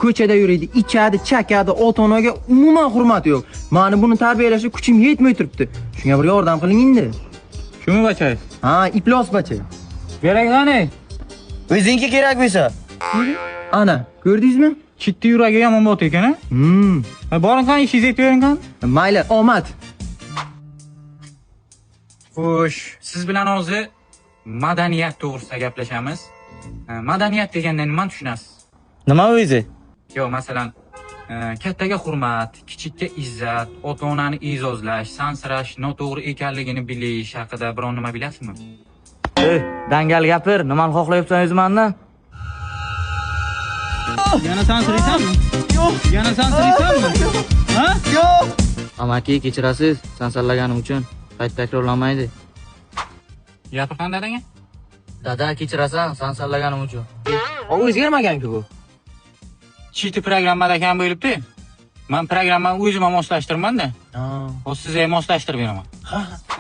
Ko'chada yuriydi, ichadi, chakadi, ota-onaga umuman hurmati yo'q. Mani buni tarbiyalashga kuchim yetmay turibdi. Shunga bir yordam qiling endi. Shumi bachangiz? Ha, iflos bacha. Berak qani? O'zingga kerak bo'lsa. Ana, ko'rdingizmi? Chitti yuragi yomon bot ekan, a? Ha, boring qani, ishingizni aytib bering qani. Mayli, omad. Xo'sh, siz bilan hozir madaniyat to'g'risida gaplashamiz. Madaniyat deganda nimani tushunasiz? Nima o'zi? Yo'q, masalan, kattaga hurmat, kichikka izzat, ota-onani e'zozlash, sansirash noto'g'ri ekanligini bilish haqida biron nima bilasizmi? Ey, dangal gapir, nimani xohlayapsan o'zi mandan? Yana sansiraysanmi? Yo'q. Yana sansiraysanmi? Ha? Amaki, kechirasiz, sansallaganim uchun. Qayta takrorlanmaydi. Gapir dadangga. Dada, kechirasan, sansallaganim uchun. O'zgarmagan-ku bu. Chiti programmada kam bo'libdi. Men programmani o'zim ham moslashtirman-da. Hozir sizga ham moslashtirib beraman.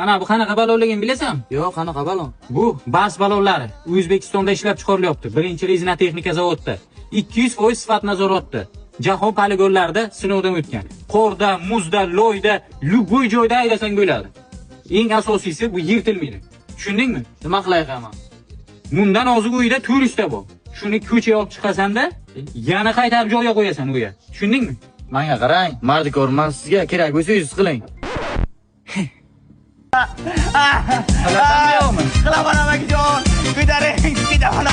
Ana bu qanaqa balonligini bilasanmi? Yo'q, qanaqa balon? Bu bas balonlari O'zbekistonda ishlab chiqarilyapti. Birinchi rezina texnika zavodida. 200% sifat nazoratda. Jahon poligonlarida sinovdan o'tgan. Qorda, muzda, loyda, любой joyda haydasang bo'ladi. Eng asosiysi bu yirtilmaydi. Tushundingmi? Nima qilay man? Bundan ozig'i uyda turista bor. Shuni ko'chaga olib chiqasanda, yana qaytarib joyga qo'yasan uyga. Tushundingmi? Menga qarang, mardikorman sizga kerak bo'lsa yuz qiling. Qilasanmi yo'qmi? Qilaman amakijon, ko'taring, ketaman.